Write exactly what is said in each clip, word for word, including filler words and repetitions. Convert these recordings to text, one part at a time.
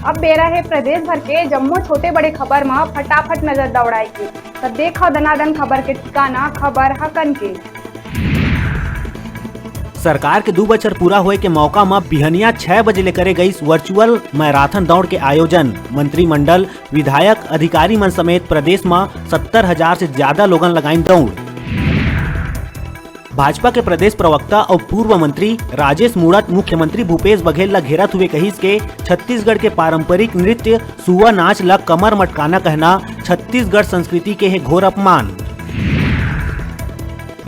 अब बेरा हे प्रदेश भर के जम्मो छोटे बड़े खबर म फटाफट नजर दौड़ाए के। त देखव दनादन खबर के ठिकाना, खबर हकन के। सरकार के दू बछर पूरा होए के मौका म बिहनिया छै बजे ले करे गईस वर्चुअल मैराथन दौड़ के आयोजन। मंत्रिमंडल, विधायक, अधिकारी मन समेत प्रदेश म सत्तर हजार से ज्यादा लोगन लगाइन दौड़। भाजपा के प्रदेश प्रवक्ता अउ पूर्व मंत्री राजेश मूणत मुख्यमंत्री भूपेश बघेल ल घेरत हुए कहिस के छत्तीसगढ़ के पारंपरिक नृत्य सुआ नाच ल कमर मटकाना कहना छत्तीसगढ़ संस्कृति के हे घोर अपमान।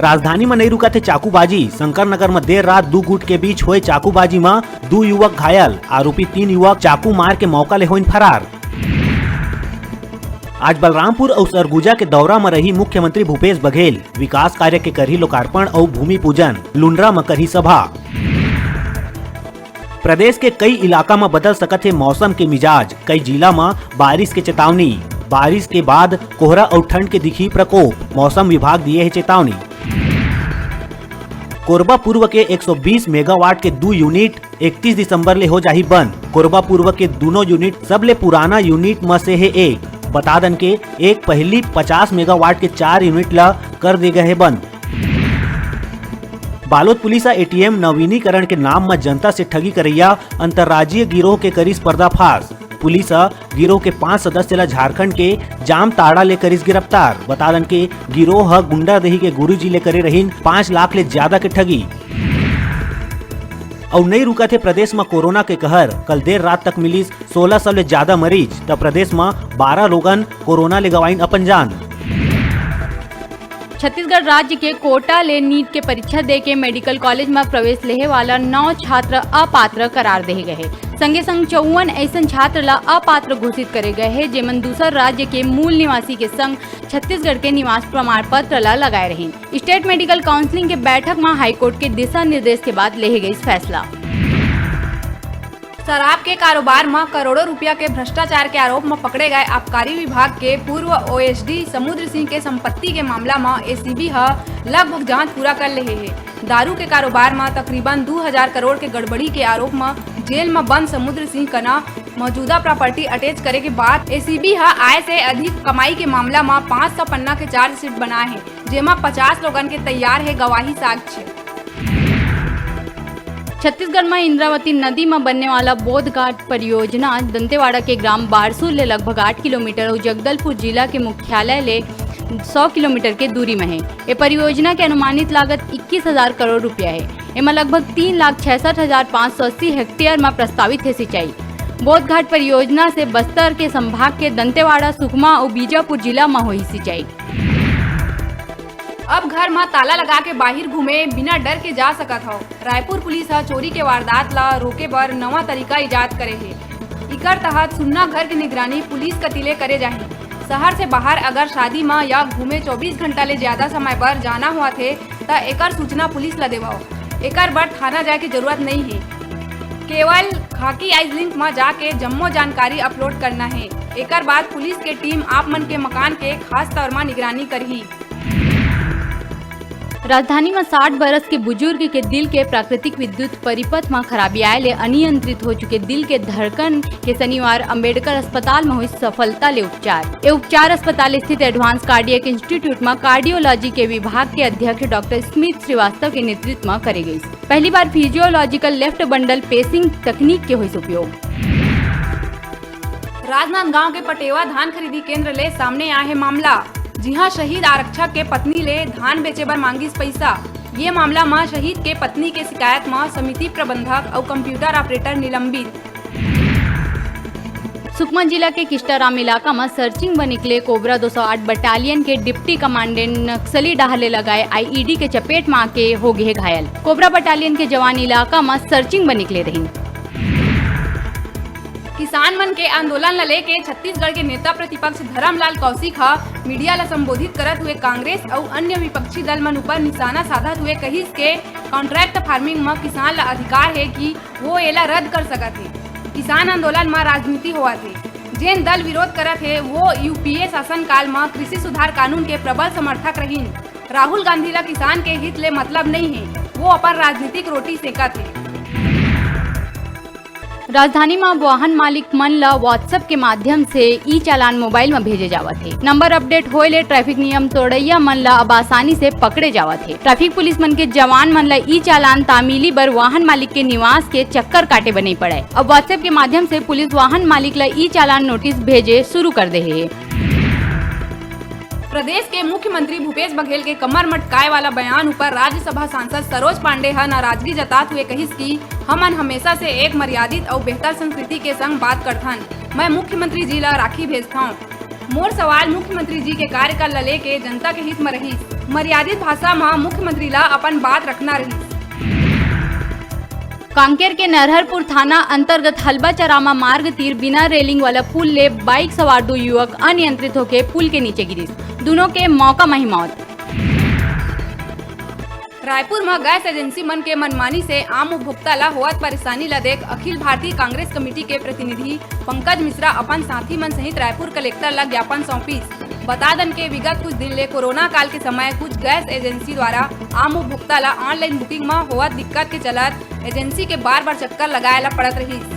राजधानी म नइ रुकत हे चाकूबाजी। शंकर नगर म देर रात दू गुट के बीच होए चाकूबाजी म दू युवक घायल, आरोपी तीन युवक चाकू मार के मौका ले होइन फरार। आज बलरामपुर अउ सरगुजा के दौरा म रही मुख्यमंत्री भूपेश बघेल, विकास कार्य के करही लोकार्पण अउ भूमि पूजन। लुंड्रा म करही सभा। प्रदेश के कई इलाका म बदल सकत हे मौसम के मिजाज, कई जिला म बारिश के चेतावनी। बारिश के बाद कोहरा अउ ठंड के दिखही प्रकोप, मौसम विभाग दिए हे चेतावनी। कोरबा पूर्व के एक सौ बीस मेगावाट के दू यूनिट इकतीस दिसंबर ले हो जाही बंद। कोरबा पूर्व के दूनों यूनिट सबले पुराना यूनिट म से हे एक। बता दन के एक पहिली पचास मेगावाट के चार यूनिट ल कर दे गए हे बंद। बालोद पुलिस ह एटीएम नवीनीकरण के नाम म जनता से ठगी करइया अंतर्राज्यीय गिरोह के करिस पर्दाफाश। पुलिस ह गिरोह के पांच सदस्य ल झारखंड के जामताड़ा ले करिस गिरफ्तार। बता दन के गिरोह ह गुंडा देही के गुरुजी ले करे रहिन पांच लाख ले ज्यादा के ठगी। अउ नइ रुकत हे प्रदेश म कोरोना के कहर। कल देर रात तक मिलिस सोलह सौ ले ज्यादा मरीज, त प्रदेश म बारह लोगन कोरोना ले गंवाइन अपन जान। छत्तीसगढ़ राज्य के कोटा ले नीट के परीक्षा दे के मेडिकल कॉलेज म प्रवेश लेहे वाला नौ छात्र अपात्र करार देहे गए हे। संगे संग चौवन अइसन छात्र ला अपात्र घोषित करे गए हे, जेमन दूसर राज्य के मूल निवासी के संग छत्तीसगढ़ के निवास प्रमाण पत्र ला लगाए रहिन। स्टेट मेडिकल काउंसिलिंग के बैठक म हाईकोर्ट के दिशा निर्देश के बाद लेहे गइस फैसला। शराब के कारोबार म करोड़ों रुपया के भ्रष्टाचार के आरोप म पकड़े गए आबकारी विभाग के पूर्व ओएसडी समुद्र सिंह के संपत्ति के मामला म एसीबी ह लगभग जांच पूरा कर लेहे हे। दारू के कारोबार म तकरीबन दू हजार करोड़ के गड़बड़ी के आरोप म जेल म बंद समुद्र सिंह कना मौजूदा प्रॉपर्टी अटैच करे के बाद एसीबी ह आय से अधिक कमाई के मामला म पाँच सौ पन्ना के चार्जशीट बनाए हे, जेमा पचास लोगन के तैयार हे गवाही साक्ष्य। छत्तीसगढ़ म इंद्रावती नदी म बनने वाला बोधघाट परियोजना दंतेवाड़ा के ग्राम बारसूर ले लगभग आठ किलोमीटर अउ जगदलपुर जिला के मुख्यालय ले सौ किलोमीटर के दूरी म हे। ए परियोजना के अनुमानित लागत इक्कीस हजार करोड़ रुपया हे। एमा लगभग तीन लाख छियासठ हजार पाँच सौ अस्सी हेक्टेयर म प्रस्तावित हे सिंचाई। बोधघाट परियोजना से बस्तर के संभाग के दंतेवाड़ा, सुकमा अउ बीजापुर जिला म होही सिंचाई। अब घर म ताला लगा के बाहिर घूमे बिना डर के जा सकत हव। रायपुर पुलिस ह चोरी के वारदात ल रोके बर नवा तरीका इजाद करे हे। इकर तहत सुन्ना घर के निगरानी पुलिस कति ले करे जाही। शहर से बाहर अगर शादी म या घूमे चौबीस घंटा ले ज्यादा समय बर जाना होवत हे, त एकर सूचना पुलिस ल देवव। एकर बर थाना जाए के जरूरत नइ हे। केवल खाकी आइज लिंक म जाके जम्मो जानकारी अपलोड करना हे। एकर बाद पुलिस के टीम आप मन के मकान के खास तौर म निगरानी करही। राजधानी म साठ बरस के बुजुर्ग के दिल के प्राकृतिक विद्युत परिपथ म खराबी आए ले अनियंत्रित हो चुके दिल के धड़कन के शनिवार अंबेडकर अस्पताल म होइस सफलता ले उपचार। ए उपचार अस्पताल स्थित एडवांस कार्डियक इंस्टीट्यूट म कार्डियोलॉजी के विभाग के अध्यक्ष डॉक्टर स्मित श्रीवास्तव के नेतृत्व म करे गइस। पहली बार फिजियोलॉजिकल लेफ्ट बंडल पेसिंग तकनीक के होइस उपयोग। राजनांदगांव के पटेवा धान खरीदी केंद्र ले सामने आए हे मामला, जिहां शहीद आरक्षक के पत्नी ले धान बेचे बर मांगिस पइसा। ये मामला म शहीद के पत्नी के शिकायत म समिति प्रबंधक अउ कंप्यूटर ऑपरेटर निलंबित। सुकमा जिला के किस्टाराम इलाका म सर्चिंग बर निकले कोबरा दो सौ आठ बटालियन के डिप्टी कमांडेंट नक्सली डहार ले लगाए आईईडी के चपेट म आके हो गे हे घायल। कोबरा बटालियन के जवान इलाका म सर्चिंग बर निकले रहिन। किसान मन के आंदोलन ल लेके छत्तीसगढ़ के नेता प्रतिपक्ष धरमलाल कौशिक ह मीडिया ल संबोधित करत हुए कांग्रेस अउ अन्य विपक्षी दल मन ऊपर निशाना साधत हुए कहिस के कॉन्ट्रैक्ट फार्मिंग म किसान ल अधिकार हे कि वो एला रद्द कर सकत हे। किसान आंदोलन म राजनीति होवत हे। जेन दल विरोध करत हे, वो यूपीए शासनकाल म कृषि सुधार कानून के प्रबल समर्थक रहिन। राहुल गांधी ल किसान के हित ले मतलब नइ हे, वो अपन राजनीतिक रोटी सेकत हे। राजधानी म वाहन मालिक मन ल WhatsApp के माध्यम से ई चालान मोबाइल म भेजे जावत हे। नंबर अपडेट होए ले ट्रैफिक नियम तोड़इया मन ल अब आसानी से पकड़े जावत हे। ट्रैफिक पुलिस मन के जवान मन ल ई चालान तामीली बर वाहन मालिक के निवास के चक्कर काटे बर नइ पड़य। अब WhatsApp के माध्यम से पुलिस वाहन मालिक ल ई चालान नोटिस भेजे शुरू कर दे हे। प्रदेश के मुख्यमंत्री भूपेश बघेल के कमर मटकाए वाला बयान ऊपर राज्यसभा सांसद सरोज पांडे ह नाराजगी जतात हुए कहिस कि हमन हमेशा से एक मर्यादित अउ बेहतर संस्कृति के संग बात करथन। मैं मुख्यमंत्री जी ल राखी भेजथौं। मोर सवाल मुख्यमंत्री जी के कार्यकाल ल लेके जनता के हित म रहिस। मर्यादित भाषा म मुख्यमंत्री ल अपन बात रखना रहिस। कांकेर के नरहरपुर थाना अंतर्गत हलबा चरामा मार्ग तीर बिना रेलिंग वाला पुल ले बाइक सवार दू युवक अनियंत्रित होके पुल के नीचे गिरिस। दूनों के मौका म ही मौत। रायपुर म गैस एजेंसी मन के मनमानी से आम उपभोक्ता ला होवत परेशानी ला देख अखिल भारतीय कांग्रेस कमेटी के प्रतिनिधि पंकज मिश्रा अपन साथी मन सहित रायपुर कलेक्टर ला ज्ञापन सौंपिस। बता दन के विगत कुछ दिन ले कोरोना काल के समय कुछ गैस एजेंसी द्वारा आम उपभोक्ता ला ऑनलाइन बुकिंग म होवत दिक्कत के चलत एजेंसी के बार-बार चक्कर लगाए ला पड़त रहिस।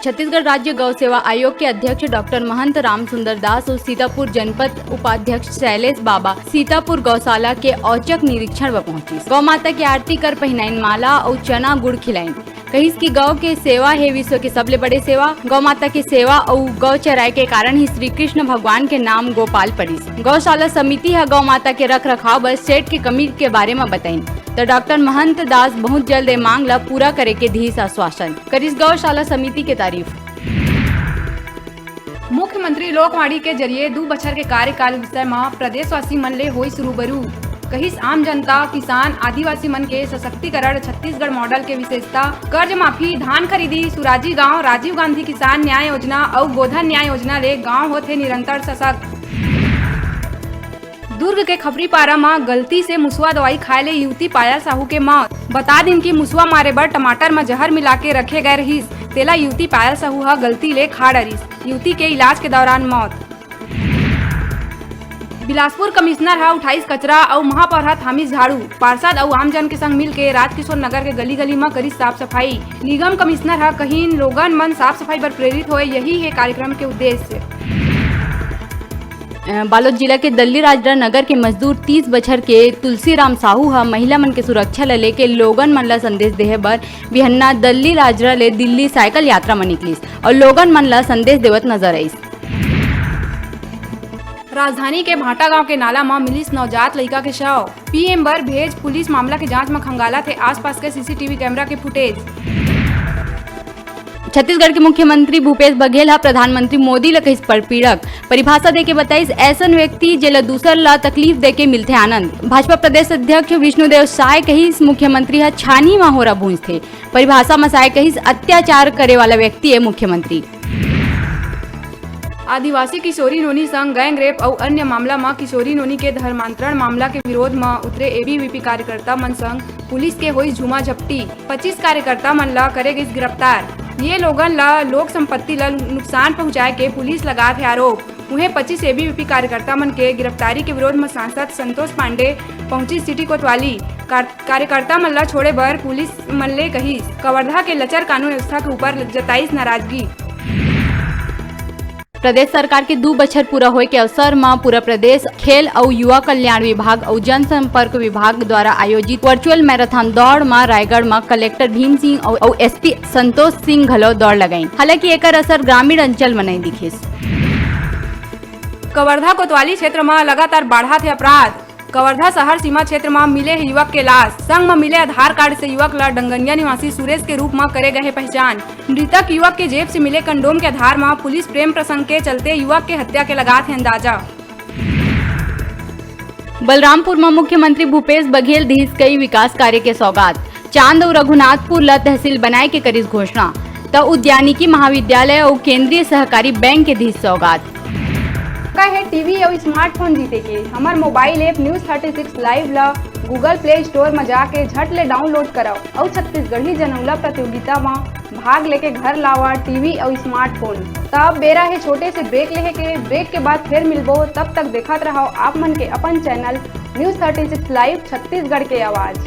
छत्तीसगढ़ राज्य गौ सेवा आयोग के अध्यक्ष डॉक्टर महंत राम सुंदर दास अउ सीतापुर जनपद उपाध्यक्ष शैलेश बाबा सीतापुर गौशाला के औचक निरीक्षण बर पहुंचिस। गौ माता के आरती कर पहिनाइन माला अउ चना गुड़ खिलाइन। कहिस कि गौ के सेवा हे विश्व के सबले बड़े सेवा। गौ माता के सेवा अउ गौ चराए के कारण ही श्री कृष्ण भगवान के नाम गोपाल परिस। गौशाला समिति ह गौ माता के रख रखाव बर शेड के कमी के बारे म बताइन। त डॉक्टर महंत दास बहुत जल्द ए मांग ल पूरा करे के दिस आश्वासन, करिस गौशाला समिति के तारीफ। मुख्यमंत्री लोकवाणी के जरिए दू बछर के कार्यकाल विषय म प्रदेशवासी मन ले होइस रूबरू। कहिस आम जनता, किसान, आदिवासी मन के सशक्तिकरण, छत्तीसगढ़ मॉडल के विशेषता, कर्ज माफी, धान खरीदी, सुराजी गांव, राजीव गांधी किसान न्याय योजना अउ गोधन न्याय योजना ले गांव होथे निरंतर सशक्त। दुर्ग के खपरीपारा म गलती से मुसवा दवाई खाए ले युवती पायल साहू के मौत। बता दिन कि मुसवा मारे बर टमाटर म जहर मिला के रखे गए रहिस, तेला युवती पायल साहू ह गलती ले खा डरिस। युवती के इलाज के दौरान मौत। बिलासपुर कमिश्नर ह उठाइस कचरा अउ महापौर ह थामिस झाड़ू। पार्षद अउ आमजन के संग मिलके राजकिशोर नगर के गली-गली म करिस साफ सफाई। निगम कमिश्नर ह कहिन, लोगन मन साफ सफाई बर प्रेरित होए, यही हे कार्यक्रम के उद्देश्य। अ, बालोद जिला के दल्लीराजरा नगर के मजदूर तीस बछर के तुलसीराम साहू ह महिला मन के सुरक्षा ल लेके लोगन मन ल संदेश देहे बर बिहन्ना दल्लीराजरा ले दिल्ली साइकिल यात्रा म निकलिस अउ लोगन मन ल संदेश देवत नजर आइस। राजधानी के भाटागांव के नाला म मिलिस नवजात लइका के शव। पीएम बर भेज पुलिस मामला के जांच म खंगालत हे आसपास के सीसीटीवी कैमरा के फुटेज। छत्तीसगढ़ के मुख्यमंत्री भूपेश बघेल ह प्रधानमंत्री मोदी ल कहिस परपीड़क। परिभाषा देके बताइस, ऐसन व्यक्ति जेला दूसर ल तकलीफ देके मिलथे आनंद। भाजपा प्रदेश अध्यक्ष विष्णुदेव साय कहिस, मुख्यमंत्री ह छानी म होरा भूंजथे। परिभाषा म साय कहिस, अत्याचार करे वाला व्यक्ति ए मुख्यमंत्री। आदिवासी किशोरी नोनी संग गैंग रेप अउ अन्य मामला म किशोरी नोनी के धर्मांतरण मामला के विरोध म उतरे एबीवीपी कार्यकर्ता मन संग पुलिस के होइस झूमा झपटी। पच्चीस कार्यकर्ता मन ल करे गइस गिरफ्तार। ये लोगन ल लोक संपत्ति ल नुकसान पहुंचाए के पुलिस लगात हे आरोप। उहें, पच्चीस एबीवीपी कार्यकर्ता मन के गिरफ्तारी के विरोध म सांसद संतोष पांडे पहुंचिस सिटी कोतवाली। कार-, कार्यकर्ता मन ल छोड़े बर पुलिस मन ले कहिस। कवर्धा के लचर कानून व्यवस्था के ऊपर जताइस नाराजगी। प्रदेश सरकार के दू बछर पूरा होए के अवसर म पूरा प्रदेश खेल अउ युवा कल्याण विभाग अउ जनसंपर्क विभाग द्वारा आयोजित वर्चुअल मैराथन दौड़ म रायगढ़ म कलेक्टर भीम सिंह अउ, अउ एसपी संतोष सिंह घलो दौड़ लगाइन। हालांकि एकर असर ग्रामीण अंचल म नइ दिखिस। कवर्धा कोतवाली क्षेत्र म लगातार बाढ़त हे अपराध। कवर्धा शहर सीमा क्षेत्र म मिले हे युवक के लाश। संग म मिले आधार कार्ड से युवक ल डंगनिया निवासी सुरेश के रूप म करे गए हे पहचान। मृतक युवक के जेब से मिले कंडोम के आधार म पुलिस प्रेम प्रसंग के चलते युवक के हत्या के लगात हे अंदाजा। बलरामपुर म मुख्यमंत्री भूपेश बघेल दिस कई विकास कार्य के सौगात। चांद अउ रघुनाथपुर ल तहसील बनाए के करिस घोषणा, त उद्यानिकी महाविद्यालय अउ केंद्रीय सहकारी बैंक के दिस सौगात। का हे टीवी अउ स्मार्टफोन जीते के? हमर mobile app news thirty six live ल Google Play Store म जाके झट ले डाउनलोड करव अउ छत्तीसगढ़ी जनउला प्रतियोगिता म भाग लेके घर लावा टीवी अउ स्मार्टफोन। त अब बेरा हे छोटे से ब्रेक लेहे के। ब्रेक के बाद फेर मिलबो, तब तक देखत रहव आप मन के अपन channel news thirty six live Chhattisgarh के आवाज।